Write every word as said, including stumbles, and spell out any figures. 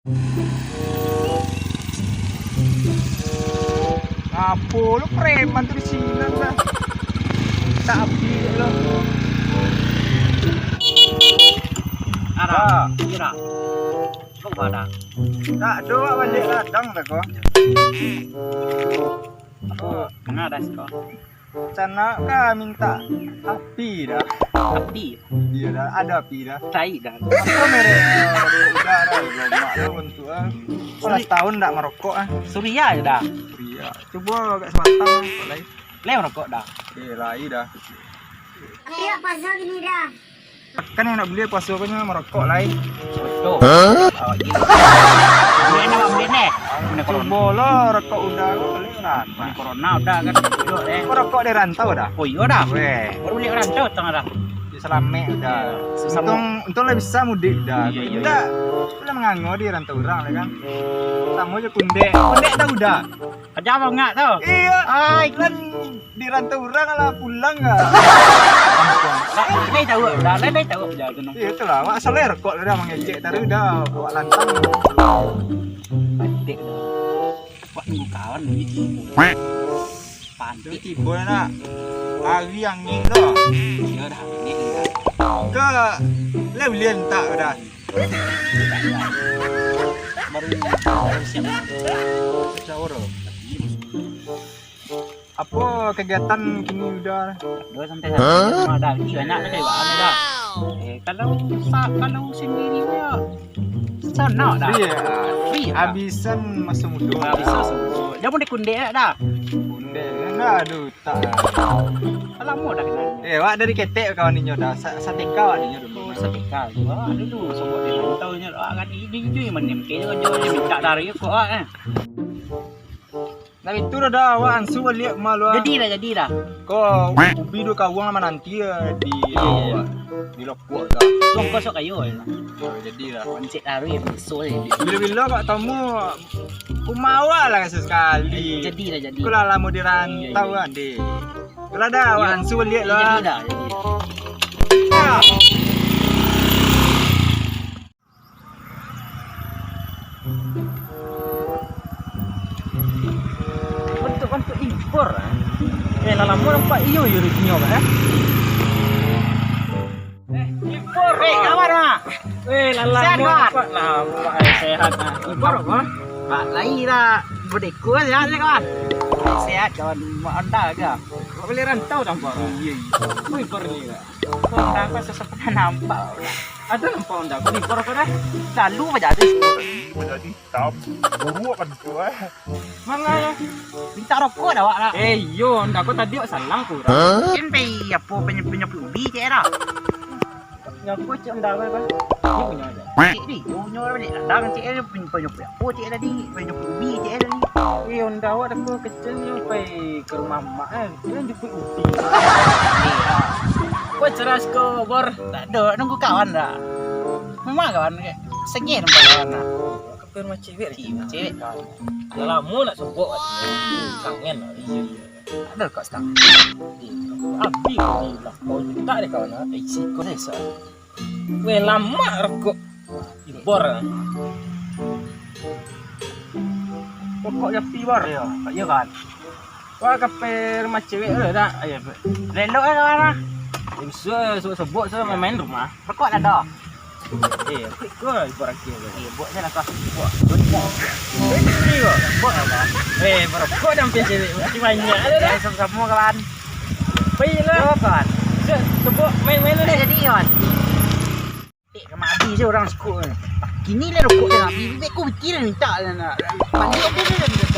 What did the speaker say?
Apo lo preman tu di sinan dah. Tak api lo. Ada. Ah. Kira. Kok ada? Tak ada, awak baliak ladang dah ko. Apo? Kena dah siko. Sanak ka mintak api dah. Api? Iyo dah, ado api dah. Tai dah. Apo merek? Udah dah, lemak lo bantuak ah. Lah satahun ndak marokok ah. Surya je dah. Surya. Cubo agak sabatang kok lai. Lai marokok dah. Eh, lai dah. Ayo puaso kini dah. Kan yang nak buliah puaso ko nyo marokok lai. Betul. Hah? Awak gilo. Buliah ni, buliah ni. Kena corona. Cubo lo rokok udah lo, lai lah. Kena corona udah kan. Duduk eh. Kau rokok dari rantau dah? Oh iyo dah. Weh. Baru baliak rantau tang dah. Ya, salamek udah. Iyo, susah. Untung, untung lah bisa mudik dah. Iyo, iyo, iyo. Ndak, lah mangango di rantau urang lah kan. Samo je kundek. Kundek dah udah. Aja bangak tu. Iyo. Ai. Lan di rantau urang lah pulang ka. Lah, lai tahu dah, lai, lai tahu dah tu. Iyo, itulah. Awak salah rokok dah mangecek tadi dah awak lantang. Patik dah. Awak tunggu kawan dulu tibo. Pantik. Tibo nak. Hari angin tu. Iyo dah, angin dah. Ke, lai buliah mintak dah. Baru, baru siap. Siap sahur tu. Apo kegiatan kini udah? Dua sampai satu. Hah? Rumah dah. Ih, banyak tadi, banyak dah. Eh, kalau sa-, kalau sendiri punya, sana dah. Free, ah. Free dah. Habisan masa muda. Habisan masa muda. Dia pun dikundek dah. Kundek, enggak, aduh, tak. Lamo dah kenal. Eh, awak dari ketek kawan inyo dah. Sa-, sateka awak inyo dulu. Oh, sateka. Wah, dulu sobok di rantau inyo. Awak kan ijui-ijui manem. Kayaknya kau jauh dia minta dari kau, ah, eh. Nah, itu dah, dah, awak ansu baliak rumah lu, ah. Jadi dah, jadi dah. Ko ubi duo kawuang lah mananti, eh, di, iyo, iyo, di lokok dah. Tuang kosok kayu, eh. Oh, jadi dah. Pancik taruh, ya, besok ni. Bila-bila kak tamu, ku mawa lah rasa sekali. Jadi dah, jadi. Ku lah lamo di rantau, iyo, iyo, kan, deh. Ku lah dah, awak ansu baliak lu, ah. Jadi dah, jadi. Ah. Bantuak-bantuak impor, eh. Eh, lah lamo nampak iyo, iyo, di sini, eh. Eh, impor, eh, kawan, ah. Eh, lah lamo nampak, nampak, eh, sehat, ah. Impor, apa? Pak, lai lah. Bodeko, sehat, sehat, kawan. Sehat, kawan. Mak anda aja. Kau boleh rantau, tampar. Iya, iya. Kau impor ni, Kak. Kau nampak sesepenah nampak. Ada nampak anda, kau impor apa dah? Lalu aja ada. Jadi hitam. Buruk kan tu, eh. Manga ya? Minta rokok dah awak nak. Eh, iyo, anda kau tadi awak salang kurang. Kan pai apo, penyapu-nyapu ubi cek dah. Nyapu cek anda apa, Bang? Dia punya ada. Cek ni, dia punya orang ni. Anda kan cek dia punya, punya, punya. Oh, cek tadi, punya ubi cek tadi. Eh, anda awak dah kau kecil ni, pai ke rumah mak, eh. Dia jemput ubi. Kau ceras kau, Bor. Tak ada, nunggu kawan dah. Rumah kawan ke? Sengih nampak kawan dah. Ke rumah cewek lagi. Cewek kawan. Dah lama nak sebut. Kangen lah. Iya, iya. Ada kat stang. Eh, habis ni lah. Kau tak ada kawan, ah. Eh, siko saya sa. Weh, lamak rokok. Impor, ah. Rokok Japi, Bor. Iya. Iya kan? Wah, kape rumah cewek tu tak? Ayo, Bor. Lelok lah kawan, ah. Eh, bisa, sebut-sebut, so, main-main rumah. Rokok dah ada. Eh, aku ikut lah ibu rakyat tu. Eh, buat je lah kau. Buat. Buat. Eh, ni kau. Buat apa? Eh, merokok dah hampir cewek. Masih banyak ada dah. Eh, sama-sama kawan. Baiklah. Yo, kawan. Cek, tepuk, main-main dulu. Tak jadi, kawan. Tik, kama habis je orang sekup ni. Kini lah rokok dah habis. Bibik ku pikir minta lah nak. Panggil dia, dia, dia.